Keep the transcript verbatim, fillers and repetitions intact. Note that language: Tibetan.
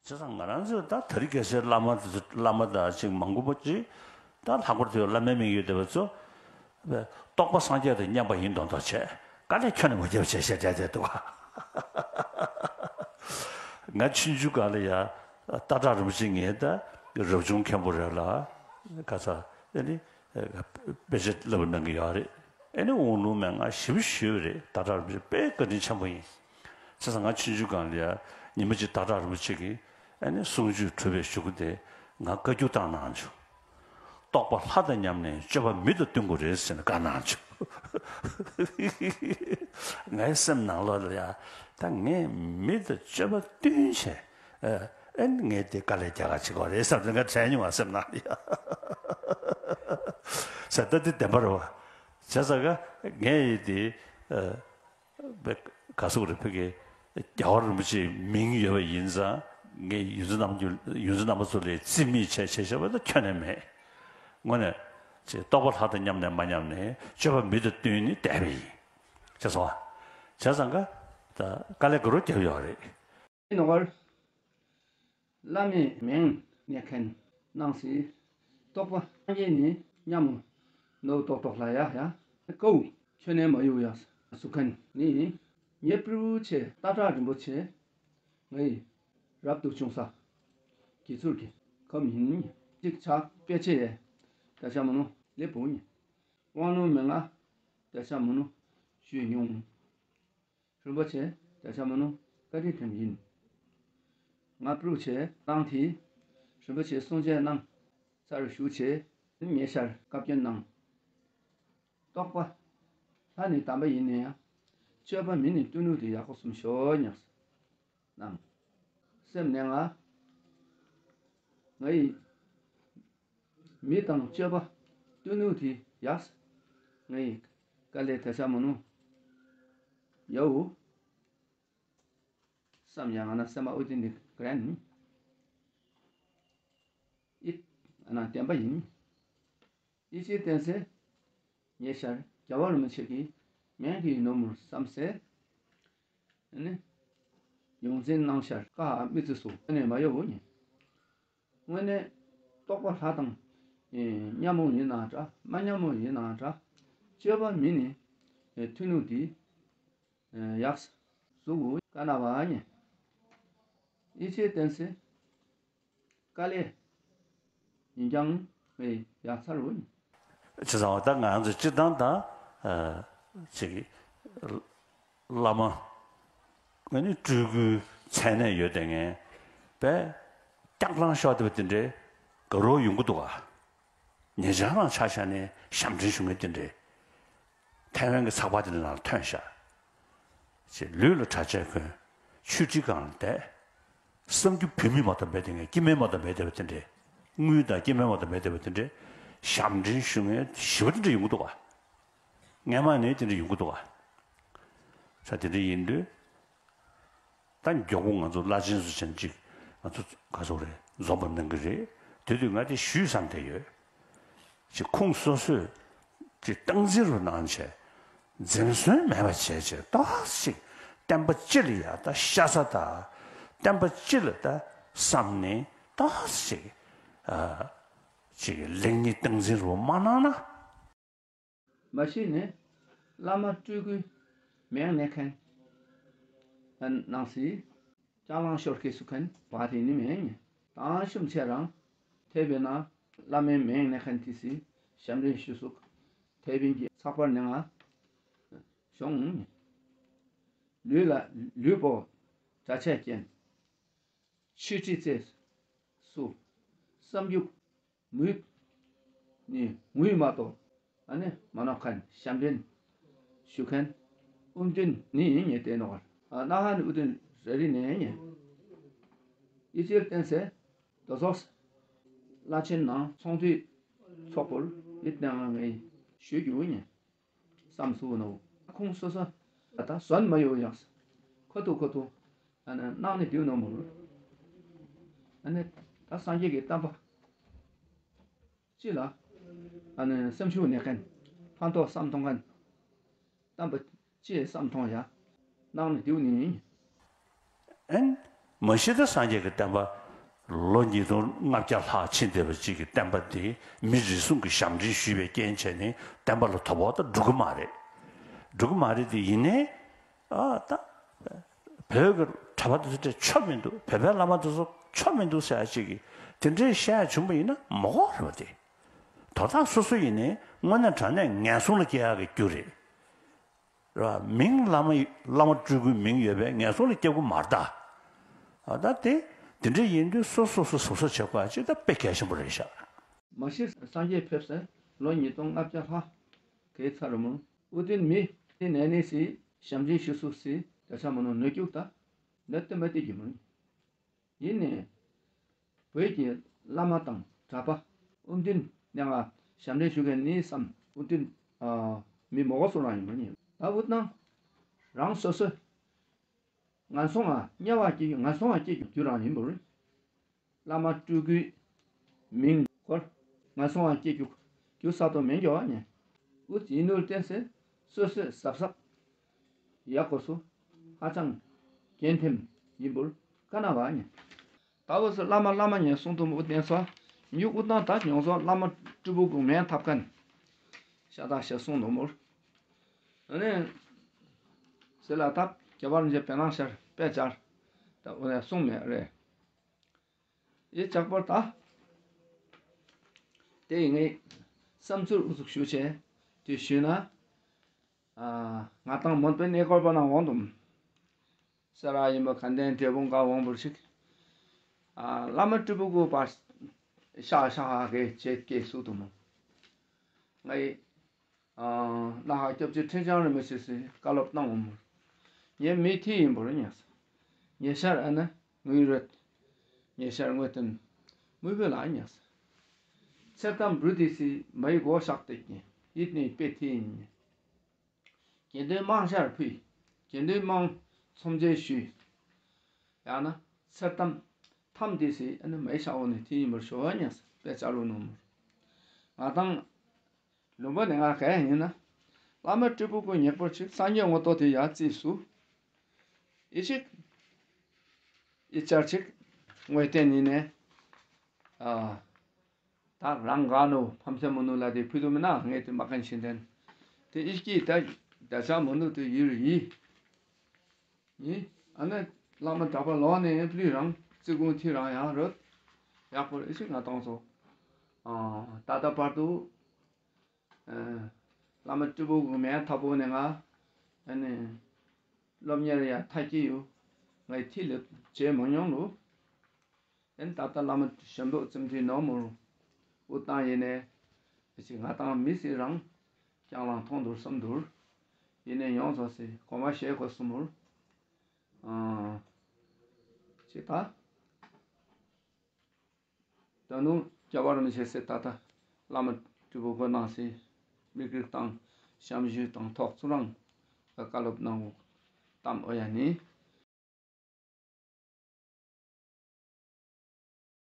བྱས་ཙང་ང་རང་ཚོས་ད་དེ་རིང་ཁ་སང་བླ་མ་བླ་མ་དང་ཅིག་མང་པོ་ཅིག་ད་ལྷག་པར་དུ་བླ་མའི་མིང་ཡོད་བསྡད་པ་ཚོ་རྟོགས་པ་སངས་རྒྱས་དང་མཉམ་པ་ཡིན་མདོག་མདོག་བྱས། དཀའ་ལས་ཁྱོན་ནས་མ་བརྒྱབ་བྱས་བཤད་བསྡད་བསྡད་འདུག་ང་ཆུང་ཆུང་སྒང་ལ་ཡ་སྟག་བྲག་རིན་པོ་ཆེ་ངའི་ད་རབ་བྱུང་མཁན་པོ་རེད་ལ། ཁ་ཚ་ཨེ་ནི་དཔེ་ཆ་བསླབ་གནང་གི་ཡོད་རེད། ཨེ་ནི་དབང་ལུང་མན་ངག་ཞེ་པོ་ཞུས་པ་རེད། སྟག་བྲག་རིན་པོ་ཆེ་དཔེ་བཀའ་དྲིན་ཆེན་པོ་ཡིན། བྱས་ཙང་ང་ཆུང་ཆུང་སྒང་ལ་ཡ་ཉི་མ་གཅིག་སྟག་བྲག་རིན་པོ་ཆེ་གིས་ཨ་ནི་གསུང་ཆོས་གྲུབ་པའི་གཞུག་གུ་དེ་ང་བཀའ་བཀྱོན་བཏང་གནང་བྱུང་། རྟོགས་པ་ལྷ་དང་མཉམ་ནས་སྤྱོད་པ་མི་དང་བསྟུན་དགོས་རེད་ཟེར་ནས་བཀའ་གནང་བྱུང་། ངའི་སེམས་ནང་ལོགས་ལ་ཡ་ད་ངས་མི་དང་སྤྱོད་པ་བསྟུན་བྱས་ཨ་ཨེ་ངས་དེ་དཀའ་ལས་རྒྱག་ག་བྱེད་དགོས་རེད་བསམ་ནས་ང་དྲན་མྱོང་བ་སེམས་ནང་ལ་ཡ། ཟེར་ད་དེ་བདེན་པ་རེད་བ། བྱས་ཙང་ཀ་ངས་ཡི་དེ་ཨ། བས་ག་སོག་རེ་ཕ་གི་རྒྱལ་བ་རིན་པོ་ཆེའི་མིང་ཡོད་པ་ཡིན་ཙང་ངས་ཡོངས་འཛིན་རྣམ་འགྱུར་ཡོངས་འཛིན་རྣམ་པ་ཚོ་ལ་རྩིས་མེད་བྱས་བྱས་བྱས་པ་ད་ཁྱོན་ནས་མེད། དངོས་གནས་ཅེས་རྟོགས་པ་ལྷ་དང་མཉམ་ནས་མ་མཉམ་ནས་སྤྱོད་པ་མི་དང་བསྟུན་ནས་བསྡད་པ་ཡིན། བྱས་སོང་བ། བྱས་ཙང་ཀ་ད་དཀའ་ལས་ག་རུ་བརྒྱབ་ཡོད་རེད། ནོར། བླ་མའི་མིང་ནས་མཁན་གནང་སྲིད། རྟོགས་པ་སངས་རྒྱས་ནི་མཉམ་མོ་ནོ་ཏོག་ཏོག་ལ་ཡ་ཡ་ཀའུ་ཁྱོད་ནས་མ་ཡུ་ཡ་སུ་མཁན་ནི་ངེ་པྲུ་ཆེ་སྟག་བྲག་རིན་པོ་ཆེ་ངའི་རབ་ཏུ་བྱུང་ས་དགེ་ཚུལ་གྱི་ཁམས་ཡིན། གཅིག་ཆ་དཔེ་ཆེ་ཡས་ད་ཆ་མ་ནོ་ལེ་པོ་ཉི་དབང་ལུང་མན་ངག་ད་ཆ་མ་ནོ་ཞུས་མྱོང་། རིན་པོ་ཆེ་རྒྱ་ཆ་མ་ནུ་བཀའ་དྲིན་དྲན་ཡིན། ང་པྲུ་ཆེ་གནང་དེ་རིན་པོ་ཆེ་གསུང་ཆོས་གནང་ཚར་ཞུ་ཆེ་ཉེ་ཆར་བཀའ་བཀྱོན་གནང་། རྟོགས་པ་ལྷ་ནི་དམ་པ་ཡིན་ནའང་སྤྱོད་པ་མི་ནི་བསྟུན་ནུས་དེ་ཡག་པོ་གསུམ་ཤོག་ཉག་གནང་། སེམས་ནས་ང་ང་ཡི་མི་དང་སྤྱོད་པ་བསྟུན་ནུས་དེ་ཡག་ང་ཡི་དཀའ་ལས་ད་ཆ་མ་ནུ་ཡའུ། བསམ་ཡང་ང་ན་སེམས་པ་ཨུ་ཏི་འདི་ག་རན་ནི། ཨིད་ཨ་ན་བདེན་པ་ཡིན། ཨི་ཅི་བསྟན་སེ། ཉེ་ཤར་རྒྱལ་བ་རིན་པོ་ཆེ་གི་མིང་གི་ནོར་མུར་བསམ་སེ། ཨ་ནི། ཡོངས་འཛིན་གནང་ཤར་ཀ་ཧ་མི་ཚེ་སུ་ཨ་ནི་མ་ཡོ་བོ་ཉེ། དངོས་གནས་རྟོགས་པ་ལྷ་དང་། མཉམ་མོ་ཡིན་ན་འདྲ་མ་མཉམ་མོ་ཡིན་ན་འདྲ། སྤྱོད་པ་མི་ནི། མཐུན་ནུས་འདི། ཡགས། གཟུགས་ཀ་ན་བ་ཉེ། ཨི་ཆེ་བསྟན་སེ། དཀའ་ལས། ཡིན་ཀྱང་ཡག་ཚར་རུ། བྱས་ཙང་ད་ང་རང་ཚོ་སྤྱིར་བཏང་ད། ཅིག་བླ་མ། ང་ནི་སྤྲུལ་སྐུའི་མཚན་གནས་ཡོད་དེ་ངས། པས། སྐྱག་ལང་ཤོར་བསྡད་པ་དེ་འདྲའི་དགའ་རོགས་ཡོང་གི་འདུག་ག་ཉེ་ཆར་རང་ཆ་བཞག་ནས་ཞབས་འདྲེན་ཞུ་མཁན་དེ་འདྲའི། ཐའེ་ཝན་གྱི་ཚགས་པར་དེ་འདྲ་ནང་ལ་ཐོན་ཤག་ཅེས་ལུས་ལ་གྲྭ་ཆས་གོན། ཆོས་ཁྲིའི་སྒང་ལ་བསྡད། བསམ་རྒྱུ་བུད་མེད་མ་གཏོགས་མེད་དེ་ངས་སྐྱེ་དམན་མ་གཏོགས་མེད་བསྡད་པ་དེ་འདྲའི། དངུལ་དང་སྐྱེ་དམན་མ་གཏོགས་མེད་བསྡད་པ་དེ་འདྲའི། ཞབས་འདྲེན་ཞུ་མཁན་ཞི་བ་དེ་འདྲ་ཡོང་གི་འདུག་ག་སྔས་མ་ནས་དེ་འདྲ་ཡོང་གི་འདུག་ག་ས་དེ་འདྲ་ཡིན་དུས། ད་མགྱོགས་པོ་ང་ཚོ་བླ་ཆེན་ཚོ་ཅན་ཅིག་ང་ཚོ་ག་ཚོད་རེད་འཛོམས་པ་གནང་གི་རེད། དེ་དུས་ང་དེ་ཞུས་བསམ་བསྡད་ཡོད། ཅིག་ཁུངས་སོ་སོས་ཅིག་སྟངས་འཛིན་རུ་གནང་བྱས། འཛེམ་ཟོན་མེད་པ་བྱས་བྱས་ཏོག་ཙམ་ཅིག་བསྟན་པ་སྤྱི་ལ་ཡ་ད་ཤ་ཚ་ད། བསྟན་པ་སྤྱི་ལ་ད་བསམ་ནས་ཏོག་ཙམ་ཅིག་ཨ། ཅིག་ལེགས་ཉེས་སྟངས་འཛིན་རུ་མ་གནང་ན། མ་གཞི་ནས་བླ་མ་སྤྲུལ་སྐུའི་མིང་གནས་མཁན་གནང་སྲིད། ལྕགས་གླང་ཤོར་སྐྱེས་སུ་མཁན་བ་དེ་ནི་མེད་ཉེ། དང་ཤུམ་ཆེ་རང་ཐེ་བའི་ནང་བླ་མའི་མིང་གནས་མཁན་དེ་སྲིད་ཞབས་འདྲེན་ཞུ་སུག་ཐེ་བིན་གྱི་ཚགས་པར་ནས་ང་ཤོང་ཉེ། ལུས་ལ་ལུས་པོ་གྲྭ་ཆས་བསྐྱེན། ཆོས་ཁྲི་རྩེ་སུ་བསམ་རྒྱུ། མུས། ནི་ངུས་མ་གཏོགས་ཨ་ནི་མ་ནོག་མཁན་ཞབས་འདྲེན་ཞུ་མཁན་ཨུམ་དུན་ནི་ཡིན་ཉེ་བལྟས་ནོག་ཨ་ན་ཧ་ནི་ཨུ་དུན་རེ་རི་ནས་ཉེ། ཡི་ཅིར་བསྟན་སེ་དོ་ཚོགས་བླ་ཆེན་ནང་ཚོང་འདུས་ཚོགས་པར་ཡིད་གནང་ངེས་ཞུ་རྒྱུ་ཉེ། བསམ་སུ་ནོ། ཁོང་སོ་སོ་ད་ཟོན་མ་ཡོད་ཡགས། ཁོ་ཐུ་ཁོ་ཐུ་ཨ་ནི་གནང་ནི་དེའུ་ནོ་མོ་རུ། ཨ་ནི་ད་སངས་རྒྱས་ཀྱི་བསྟན་པ་སྤྱི་ལ་ཨ་ནི་སེམས་ཤུགས་ནས་མཁན་ཕན་ཐོགས་བསམ་མཐོང་མཁན་བསྟན་པ་སྤྱི་བསམ་མཐོང་ཡ་གནང་ནི་དེའུ་ནི་ཨན། མ་གཞི་ད་སངས་རྒྱས་ཀྱི་བསྟན་པ་ལོ་ཉིས་སྟོང་ལྔ་བརྒྱ་ལྷག་ཕྱིན་བསྡད་པ་ཅིག་གི་བསྟན་པ་འདི་མི་རེ་ཟུང་གིས་ཞབས་འདྲེན་ཞུས་པའི་རྐྱེན་བྱས་ནས་བསྟན་པ་ལ་དོ་ཕོག་ད་འགྲོ་གི་མ་རེད། འགྲོ་གི་མ་རེད་དེ། ཡིན་ནའི་ཨ་ད་བོད་ཀྱི་གྲྭ་པ་དེ་ཚོ་ཆོ་མི་འདུག་བོད་པའི་བླ་མ་དེ་ཚོ་ཆོ་མི་འདུག་ཟེར་ཡ་ཅིག་གིས་དེ་འདྲའི་བཤད་ཡ་བྱུང་པ་ཡིན་ན་མ་གོ་རེད་པ། དེ་དོ་བདག་སོ་སོ་ཡིན་ནའི་དངོས་གནས་དྲང་གནས་ངན་སོང་ལ་སྐྱེ་ཡག་གི་རྒྱུ་རེད། རེད་བ། མིང་བླ་མ་བླ་མ་སྤྲུལ་སྐུའི་མིང་ཡོད་པའི་ངན་སོང་ལ་སྐྱེ་དགོས་མ་རེད་ད། ཨ་ད་དེ་དེ་འདྲ་ཡིན་དུས་སོ་སོ་སོ་གཟབ་གཟབ་བྱེད་དགོས་ཅིག་ད་དཔེ་གལ་ཆེན་པོ་རེད་ཤག་མ་གཞི་སངས་རྒྱས་ཕེབས་སའི་ལོ་ཉིས་སྟོང་ལྔ་བརྒྱ་ལྷག་གི་ཚར་རེད་མོད། ཨུ་ཏིན་མི་དེ་ནས་ནས་སི་ཞབས་འདྲེན་ཞུ་སུ་སི་ད་ཆ་མ་ནོ་ནོ་རྒྱུག་ད་ནད་དེ་མ་དེ་གི་མོ། ཡིན་ནའི་བོད་ཀྱི་བླ་མ་དང་གྲྭ་པ་ཨུ་ཏིན་ནས་ང་ཞབས་འདྲེན་ཞུ་མཁན་ནི་བསམ། ཨུ་ཏིན་ཨ་མི་མོ་གོ་སོ་རང་ཡིན་པ་ནི་ད་འུ་ཏང་རང་སོ་སོ་ངན་སོང་ང་དམྱལ་བ་སྐྱེ་ངན་སོང་ང་སྐྱེ་རྒྱུ་རང་ཡིན་པར། བླ་མ་སྤྲུལ་སྐུའི་མིང་སྐོར་ངན་སོང་ང་སྐྱེ་རྒྱུ་རྒྱུ་ས་ཏོ་མེད་འགྱོ་བ་ནི། ཨུ་ཡིན་ནོར་བསྟན་སེ་སོ་སོས་གཟབ་གཟབ་ཡག་གོ་སོ་ཧ་ཅང་གན་ཐེམ་ཡིན་པར་བཀའ་གནང་བ་ནི། ད་བོ་སི་བླ་མ་བླ་མ་ཉེ་གསུང་དུ་མོ་བསྟན་སོ། ཉུ་ཨུ་ཏང་ད་ཉོང་སོ་བླ་མ་སྤྲུལ་པོ་གུང་མེན་ཐབ་ཁན། ཤ་ད་ཤ་གསུང་དུ་མོར། ཨ་ནི། སི་ལ་ཐབ་རྒྱ་བར་འཇེ་བེ་ནང་ཤར་པེ་ཅར། ད་ཨུ་ནེ་གསུང་མེ་རེད། ཡི་ཅག་པར་ད། དེ་ཡི་ངའི་བསམ་ཚུལ་ཨུ་ཚུགས་ཞུ་ཆེ། དེ་ཞུས་ན། ང་དང་མོན་པའི་གནས་སྐོར་པ་ན་འོང་དུམ། ས་ར་ཡིན་པ་ག་འདན་འབྲས་སྤུངས་ཀ་འོང་བར་ཞིག་ཨ་བླ་མ་སྤྲུལ་སྐུ་པ་ཤ་ཤ་ཧ་གེ་བྱེད་ཀེ་སུ་དུ་མོ། ང་ཡི་ལ་ཧ་སྐྱབས་རྗེ་ཁྲི་བྱང་རིན་པོ་ཆེ་སི་བཀའ་སློབ་གནང་འོང་བར། ངའི་མི་ཐི་ཡིན་པར་ཉེ་ས། ཉེ་ཤར་ཨ་ན་ངུའི་རེད། ཉེ་ཤར་དངོས་བསྟན་མུས་པོ་ལ་ཉེ་ས། ཚེ་དམ་བུ་དི་སི་མ་ཡི་གོ་ཤག་ཏེ་ཀྱི་ཡིད་ནི་དཔེ་ཐི་ཡིན། དགེ་འདུན་དམངས་ཤར་ཕུལ། དགེ་འདུན་དམངས་ཚོམས་ཆེན་ཞུས། ཡང་ན་ཚེར་ཐམ་ཐམ་དེ་སི་ཨ་ནི་མའི་ཤ་འོ་ནི་དེ་ཡིན་པར་ཞོ་བ་ཉག་པའི་ལྕགས་ལོ་ནོ་མོར། ང་དང་ལུང་པ་ནས་ང་ག་ཡ་ཡིན་ན། བླ་མ་སྤྲུལ་སྐུ་ཀུན་ཉེག་པོར་ཆིག་སངས་རྒྱས་ངོ་ཏོ་དེ་ཡ་རྩིས་སུ། ཨི་ཆིག་ཨི་ཅར་ཆིག་དངོས་བསྟན་ཡིན་ནས། ཨ། ད་རང་ག་ནོ་ཕམ་སེ་མོ་ནུ་ལ་དེ་ཕུ་དུ་མི་ན་ངས་དེ་མ་ཁན་ཤིན་དན། དེ་ཨིཤ་ཀི་ད་ད་ཆ་མོ་ནུ་དེ་ཡུར་ཡི། ཡི། ཨ་ནི་བླ་མ་གྲྭ་པ་ལོག་ནས་ཕུ་རང་བརྩི་སྐུང་ཐི་རང་ཡང་རོད། ཡག་པོ་ཨིཤ་ང་ཏང་སོ། ཨ་ད་ད་བར་དུ། ཨ་བླ་མ་སྤྲུལ་སྐུ་གུ་མེ་ཐ་པོ་ནས་ང་། ཨ་ནི། སློབ་གཉེར་ཡ་ཐ་ཀི་ཡུ། ངའི་ཐི་ལི་བྱེད་མ་མྱོང་ལུ། ཨེན་ད་ལྟ་བླ་མ་ཞབས་ཏོག་ཙམ་དུས་ནོ་མོར། འུ་བཏང་ཡིན་ནས། ཨེ་ཅི་ང་དང་མི་སི་རང་། ཀྱང་ལང་མཐོང་དུར་བསམ་དུར། ཡིན་ནས་ཡོང་སོ་སི་གོ་མ་ཤེས་གོ་སུ་མུར། ཨང་། ཅི་ད། ད་ནུ་རྒྱ་བར་མི་ཤེས་སི་ད་ད། བླ་མ་སྤྲུལ་པོ་གོ་ནང་སི། མི་གིར་དང་། ཤམ་ཞུ་དང་ཐོག་ཚུ་རང་། བཀའ་སློབ་གནང་བོ། གཏམ་ཨོ་ཡ་ནི།